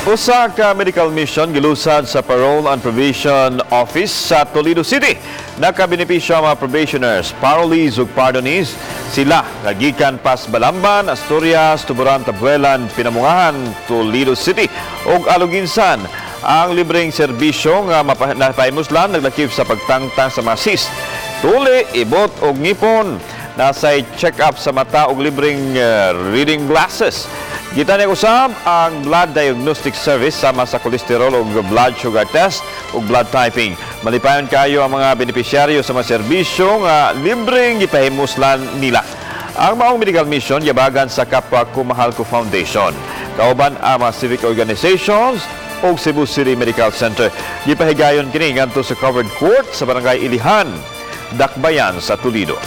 Usa ka medical mission gilusad sa Parole and Probation Office sa Toledo City. Nakabenepisyo ang mga probationers, parolees ug pardonees. Sila gikan pas Balamban, Asturias, Tuburan, Tabuelan, Pinamungahan, Toledo City ug Aloguinsan. Ang libreng serbisyo nga napahimuslan naglakip sa pagtangtang sa mga cyst, tuli, ibot ug ngipon. Nasay check-up sa mata ug libreng reading glasses. Gitanyag usab ang blood diagnostic service sama sa cholesterol ug blood sugar test ug blood typing. Malipayon kayo ang mga benepisyaryo sa mga serbisyo nga libreng gipahimuslan nila. Ang maong medical mission yabagan sa Kapwa Ko Mahal Ko Foundation, kauban ang mga civic organizations ug Cebu City Medical Center. Gipahigayon kini ngadto sa covered court sa Barangay Ilihan, Dakbayan sa Toledo.